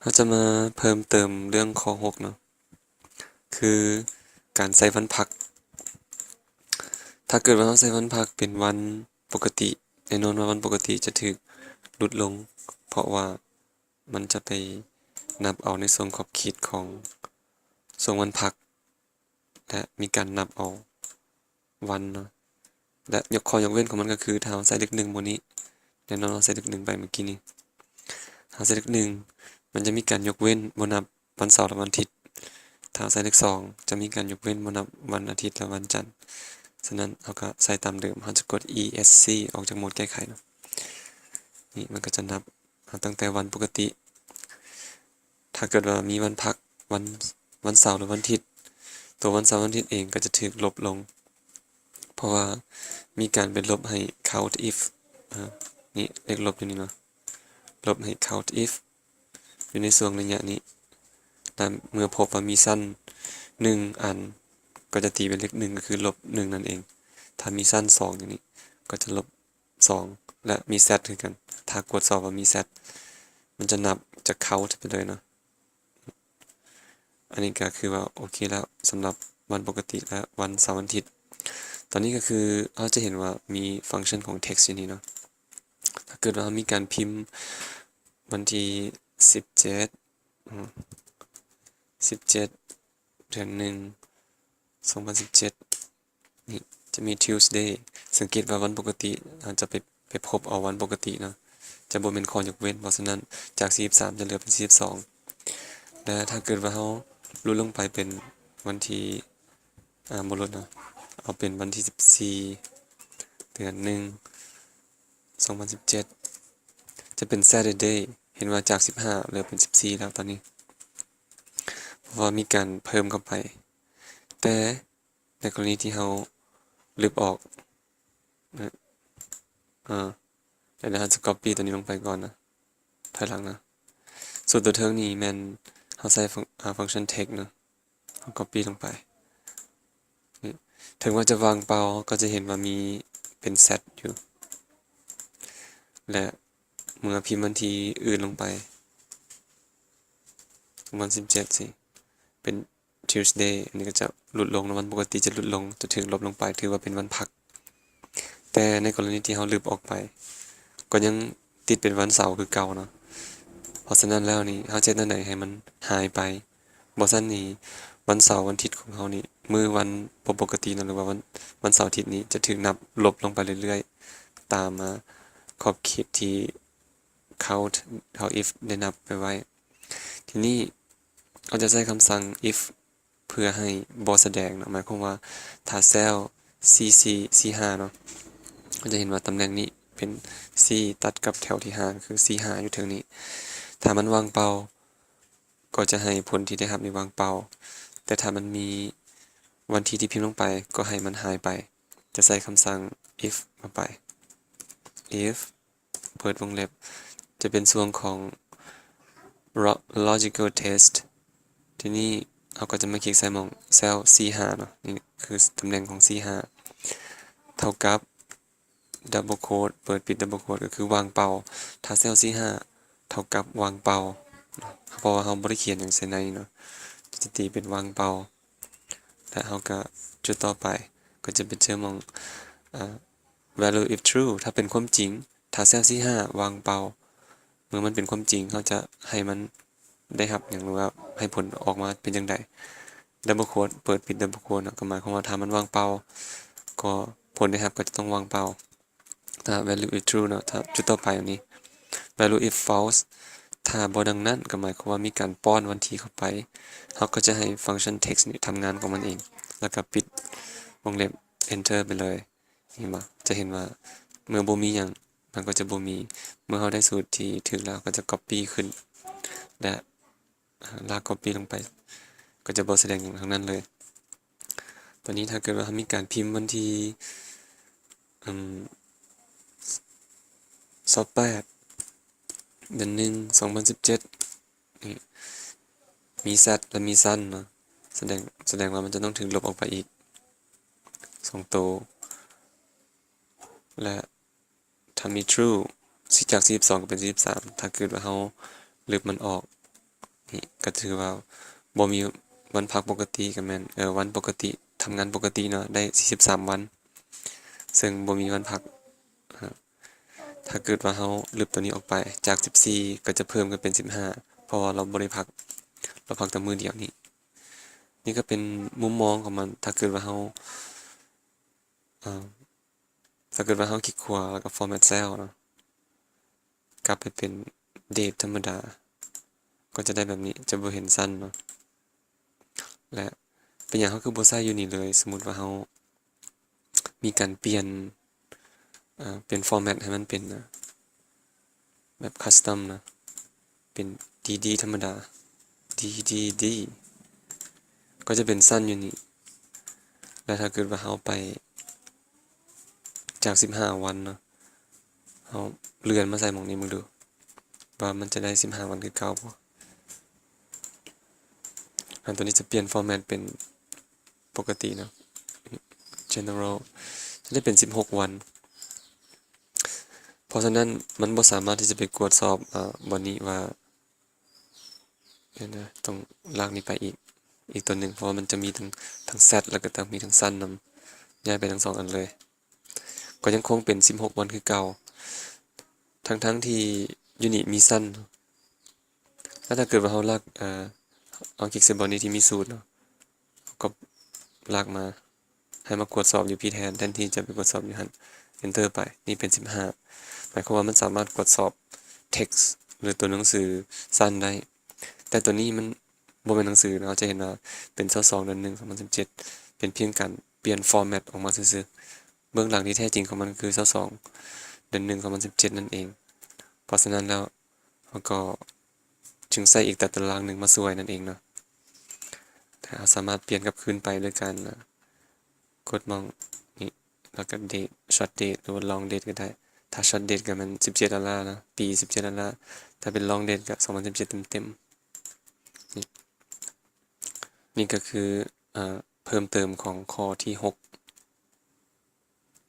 ເຮົາຈະມາເພີ່ມເຕີມເລື່ອງຂໍ້ຫົກເນາະ ຄືການໃສ່ວັນພັກ. ຖ້າເກີດວ່າເຮົາໃສ່ວັນພັກເປັນວັນປົກກະຕິ, ແນ່ນອນວ່າວັນປົກກະຕິຈະຖືກຫຼຸດລົງ ເພາະວ່າມັນຈະໄປນັບເອົາໃນຊ່ວງຂອບເຂດຂອງຊ່ວງວັນພັກ ແລະ ມີການນັບເອົາວັນເນາະ ແລະ ຍົກ ຂໍ້ຍົກເວັ້ນຂອງມັນກໍຄື ຖ້າເຮົາໃສ່ເລກໜຶ່ງໝູ່ນີ້ ແນ່ນອນເຮົາໃສ່ເລກໜຶ່ງໄປເມື່ອກີ້ນີ້ ເຮົາໃສ່ເລກໜຶ່ງ ມັນຈະມີການຍົກເວັ້ນ ບໍ່ນັບວັນເສົາ ແລະ ວັນອາທິດ. ຖ້າເຮົາໃສ່ເລກສອງ ຈະມີການຍົກເວັ້ນ ບໍ່ນັບວັນອາທິດ ແລະ ວັນຈັນ. ສະນັ້ນ ເຮົາກໍໃສ່ຕາມເດີມ ເຮົາຈະກົດ ESC ອອກຈາກໂໝດແກ້ໄຂເນາະ. ນີ້ມັນກໍຈະນັບ ເອົາຕັ້ງແຕ່ວັນປົກກະຕິ ຖ້າເກີດວ່າມີວັນພັກ ວັນ ວັນເສົາ ຫຼື ວັນອາທິດ ຕົວວັນເສົາ ວັນອາທິດເອງກໍຈະຖືກລົບລົງ ເພາະວ່າມີການໄປລົບໃຫ້ count if ອາ ນີ້ເລກລົບຢູ່ນີ້ເນາະ ລົບໃຫ້ count if ຢູ່ໃນຊ່ວງໄລຍະນີ້ ແລະ ເມື່ອພົບວ່າມີຊັ້ນໜຶ່ງອັນ ກໍຈະຕີເປັນເລກໜຶ່ງ ກໍຄືລົບໜຶ່ງນັ້ນເອງ. ຖ້າມີຊັ້ນສອງຢ່າງນີ້ ກໍຈະລົບ ສອງ ແລະ ມີ Z ຄືກັນ. ຖ້າກວດສອບວ່າມີ Z ມັນຈະນັບຈາກ count ໄປເລີຍເນາະ. ອັນນີ້ກໍຄືວ່າໂອເຄແລ້ວ ສຳລັບວັນປົກກະຕິ ແລະ ວັນເສົາ ວັນອາທິດ. ຕອນນີ້ກໍຄືເຮົາຈະເຫັນວ່າມີຟັງຊັນຂອງ text ຢູ່ນີ້ເນາະ. ຖ້າເກີດວ່າເຮົາມີການພິມວັນທີສິບເຈັດ ອາ ສິບເຈັດ ເດືອນໜຶ່ງ ສອງພັນສິບເຈັດ ນີ້ຈະມີ Tuesday. ສັງເກດວ່າວັນປົກກະຕິເຮົາຈະໄປ ໄປພົບເອົາວັນປົກກະຕິເນາະ ຈະບໍ່ແມ່ນຂໍ້ຍົກເວັ້ນ. ເພາະສະນັ້ນ ຈາກສີ່ສິບສາມຈະເຫຼືອເປັນສີ່ສິບສອງ ແລະ ຖ້າເກີດວ່າເຮົາຫຼຸດລົງໄປເປັນວັນທີ ອາ ບໍ່ຫຼຸດເນາະ ເອົາເປັນວັນທີສິບສີ່ ເດືອນໜຶ່ງ ສອງພັນສິບເຈັດ ຈະເປັນ Saturday. ເຫັນວ່າຈາກສິບຫ້າເຫຼືອເປັນສິບສີ່ແລ້ວຕອນນີ້ ເພາະວ່າມີການເພີ່ມເຂົ້າໄປ. ແຕ່ໃນກໍລະນີທີ່ເຮົາລຶບອອກ ອາ ແລ້ວເຮົາຈະ copy ຕົວນີ້ລົງໄປກ່ອນນະ ຖອຍຫຼັງນະ. ສ່ວນຕົວເທິງນີ້ແມ່ນເຮົາໃຊ້ ຟັງ ອາ ຟັງຊັນ text ເນາະ ເຮົາ copy ລົງໄປ. ເຖິງວ່າຈະວ່າງເປົ່າ ກໍຈະເຫັນວ່າມີເປັນ Z ຢູ່ ແລະ ເມື່ອພິມວັນທີອື່ນລົງໄປ ວັນທີສິບເຈັດ ຊິເປັນ Tuesday ອັນນີ້ກໍຈະຫຼຸດລົງເນາະ ວັນປົກກະຕິຈະຫຼຸດລົງ ຈະຖືກລົບລົງໄປ ຖືວ່າເປັນວັນພັກ. ແຕ່ໃນກໍລະນີທີ່ເຮົາລຶບອອກໄປ ກໍຍັງຕິດເປັນວັນເສົາຄືເກົ່າເນາະ. ເພາະສະນັ້ນແລ້ວນີ້ ເຮົາຈະເຮັດແນວໃດໃຫ້ມັນຫາຍໄປ? ບໍ່ຊັ້ນນີ້ ວັນເສົາ ວັນອາທິດຂອງເຮົານີ້ ມື້ວັນບໍ່ປົກກະຕິເນາະ ຫຼືວ່າວັນ ວັນເສົາອາທິດນີ້ ຈະຖືກນັບລົບລົງໄປເລື້ອຍໆ ຕາມ ອາ ຂອບເຂດທີ່ count ເຮົາ if ໄດ້ນັບໄປໄວ້. ທີນີ້ເຮົາຈະໃຊ້ຄຳສັ່ງ if ເພື່ອໃຫ້ບໍ່ສະແດງເນາະ ໝາຍຄວາມວ່າ ຖ້າ cell ສີ່ສີ່ ສີ່ຫ້າເນາະ ເຮົາຈະເຫັນວ່າຕຳແໜ່ງນີ້ເປັນ C ຕັດກັບແຖວທີຫ້າ ຄື ສີ່ຫ້າ ຢູ່ເທິງນີ້ ຖ້າມັນວ່າງເປົ່າ ກໍຈະໃຫ້ຜົນທີ່ໄດ້ຮັບນີ້ວ່າງເປົ່າ ແຕ່ຖ້າມັນມີວັນທີທີ່ພິມລົງໄປ ກໍໃຫ້ມັນຫາຍໄປ. ຈະໃສ່ຄຳສັ່ງ if ເຂົ້າໄປ if ເປີດວົງເລັບ ຈະເປັນຊ່ວງຂອງ lo- logical test. ທີນີ້ເຮົາກໍຈະມາຄລິກໃສ່ໝ່ອງ cell ສີ່ຫ້າເນາະ ນີ້ຄືຕຳແໜ່ງຂອງ ສີ່ຫ້າ ເທົ່າກັບ double quote ເປີດປິດ double quote ກໍຄືວ່າງເປົ່າ. ຖ້າ cell ສີ່ຫ້າ ເທົ່າກັບວ່າງເປົ່າ ເພາະວ່າເຮົາບໍ່ໄດ້ຂຽນຫຍັງໃສ່ໃນເນາະ ຈະຕີເປັນວ່າງເປົ່າ ແລະ ເຮົາກໍຈຸດຕໍ່ໄປ ກໍຈະໄປເຈີໝ່ອງ ອາ value if true ຖ້າເປັນຄວາມຈິງ ຖ້າ cell ສີ່ຫ້າ ວ່າງເປົ່າ ເມື່ອມັນເປັນຄວາມຈິງ ເຮົາຈະໃຫ້ມັນໄດ້ຮັບຫຍັງ ຫຼືວ່າໃຫ້ຜົນອອກມາເປັນຈັ່ງໃດ. double quote ເປີດປິດ double quote ເນາະ ກໍໝາຍຄວາມວ່າຖ້າມັນວ່າງເປົ່າ ກໍຜົນໄດ້ຮັບກໍຈະຕ້ອງວ່າງເປົ່າ. ຖ້າ value if true ເນາະ ຖ້າຈຸດຕໍ່ໄປອັນນີ້ value if false ຖ້າບໍ່ດັ່ງນັ້ນ ກໍໝາຍຄວາມວ່າມີການປ້ອນວັນທີເຂົ້າໄປ ເຮົາກໍຈະໃຫ້ຟັງຊັນ text ນີ້ທຳງານຂອງມັນເອງ ແລ້ວກໍປິດວົງເລັບ enter ໄປເລີຍ. ເຫັນບໍ່? ຈະເຫັນວ່າເມື່ອບໍ່ມີຫຍັງ ມັນກໍຈະບໍ່ມີ. ເມື່ອເຮົາໄດ້ສູດທີ່ຖືກແລ້ວ ເຮົາກໍຈະ copy ຂຶ້ນ ແລະ ອາ ລາກ copy ລົງໄປ ກໍຈະບໍ່ສະແດງຫຍັງທັງນັ້ນເລີຍ. ຕອນນີ້ຖ້າເກີດວ່າເຮົາມີການພິມວັນທີ ອືມ ຊາວແປດ ເດືອນໜຶ່ງ ສອງພັນສິບເຈັດ ນີ້ ມີ Z ແລະ ມີ Sun ເນາະ ສະແດງ ສະແດງວ່າມັນຈະຕ້ອງຖືກລົບອອກໄປອີກສອງໂຕ ແລະ ຖ້າມີ True ຈາກສີ່ສິບສອງກໍເປັນສີ່ສິບສາມ ຖ້າເກີດວ່າເຮົາລຶບມັນອອກ ນີ້ກໍຖືວ່າບໍ່ມີວັນພັກປົກກະຕິ ກໍແມ່ນ ເອີ ວັນປົກກະຕິ ທຳງານປົກກະຕິເນາະ ໄດ້ສີ່ສິບສາມວັນ ເຊິ່ງບໍ່ມີວັນພັກ. ຖ້າເກີດວ່າເຮົາລຶບຕົວນີ້ອອກໄປ ຈາກສິບສີ່ກໍຈະເພີ່ມຂຶ້ນເປັນສິບຫ້າ ເພາະວ່າເຮົາບໍ່ໄດ້ພັກ ເຮົາພັກແຕ່ມື້ດຽວນີ້. ນີ້ກໍເປັນມຸມມອງຂອງມັນ ຖ້າເກີດວ່າເຮົາ ເອີ ຖ້າເກີດວ່າເຮົາຄລິກຂວາ ແລ້ວກໍ format cell ເນາະ ກັບໄປເປັນ date ທຳມະດາ ກໍຈະໄດ້ແບບນີ້ ຈະບໍ່ເຫັນຊັ້ນເນາະ. ແລະ ເປັນຫຍັງເຮົາຄືບໍ່ໃຊ້ຢູ່ນີ້ເລີຍ? ສົມມຸດວ່າເຮົາມີການປ່ຽນ ເອີ ປ່ຽນ format ໃຫ້ມັນເປັນ ແບບ custom ນະ ເປັນ dd ທຳມະດາ dd ກໍຈະເປັນຊັ້ນຢູ່ນີ້. ແລ້ວຖ້າເກີດວ່າເຮົາໄປຈາກສິບຫ້າວັນເນາະ ເຮົາເລື່ອນມາໃສ່ໝ່ອງນີ້ເບິ່ງດູ ວ່າມັນຈະໄດ້ສິບຫ້າວັນຄືເກົ່າບໍ່? ອັນຕົວນີ້ຈະປ່ຽນ format ເປັນປົກກະຕິເນາະ general ຈະໄດ້ເປັນສິບຫົກວັນ. ເພາະສະນັ້ນມັນບໍ່ສາມາດທີ່ຈະໄປກວດສອບ ອາ ບ່ອນນີ້ວ່າ ດຽວນະ ຕ້ອງລາກນີ້ໄປອີກ ອີກຕົວໜຶ່ງ ເພາະວ່າມັນຈະມີທັງ ທັງ z ແລ້ວກໍຕ້ອງມີທັງຊັ້ນນຳ ຍ້າຍໄປທັງສອງອັນເລີຍ ກໍຍັງຄົງເປັນສິບຫົກວັນຄືເກົ່າ ທັງໆທີ່ຢູ່ນີ້ມີຊັ້ນ. ແລ້ວຖ້າເກີດວ່າເຮົາລາກ ເອີ ເຮົາຄລິກໃສ່ບ່ອນນີ້ທີ່ມີສູນເນາະ ເຮົາກໍລາກມາ ໃຫ້ມາກວດສອບຢູ່ພີ້ແທນ ແທນທີ່ຈະໄປກວດສອບຢູ່ຫັ້ນ enter ໄປ ນີ້ເປັນສິບຫ້າ ໝາຍຄວາມວ່າມັນສາມາດກວດສອບ text ຫຼື ຕົວໜັງສືສັ້ນໄດ້. ແຕ່ຕົວນີ້ມັນບໍ່ແມ່ນໜັງສືເນາະ ເຮົາຈະເຫັນວ່າເປັນຊາວສອງ ເດືອນໜຶ່ງ ສອງພັນສິບເຈັດ ເປັນພຽງການປ່ຽນ format ອອກມາຊື່ໆ ເບື້ອງຫຼັງທີ່ແທ້ຈິງຂອງມັນຄືຊາວສອງ ເດືອນໜຶ່ງ ສອງພັນສິບເຈັດນັ້ນເອງ. ເພາະສະນັ້ນແລ້ວ ເຮົາກໍຈຶ່ງໃສ່ອີກຕາຕະລາງໜຶ່ງມາຊ່ວຍນັ້ນເອງເນາະ. ແຕ່ເຮົາສາມາດປ່ຽນກັບຄືນໄປໂດຍການ ອາ ກົດໝ່ອງນີ້ ແລ້ວກໍ date short date ຫຼືວ່າ long date ກໍໄດ້. ຖ້າ short date ກໍແມ່ນສິບເຈັດດອນລາເນາະ ປີສິບເຈັດດອນລາ ຖ້າເປັນ long date ກໍສອງພັນສິບເຈັດເຕັມໆ. ນີ້ ນີ້ກໍຄື ອາ ເພີ່ມເຕີມຂອງຂໍ້ທີຫົກ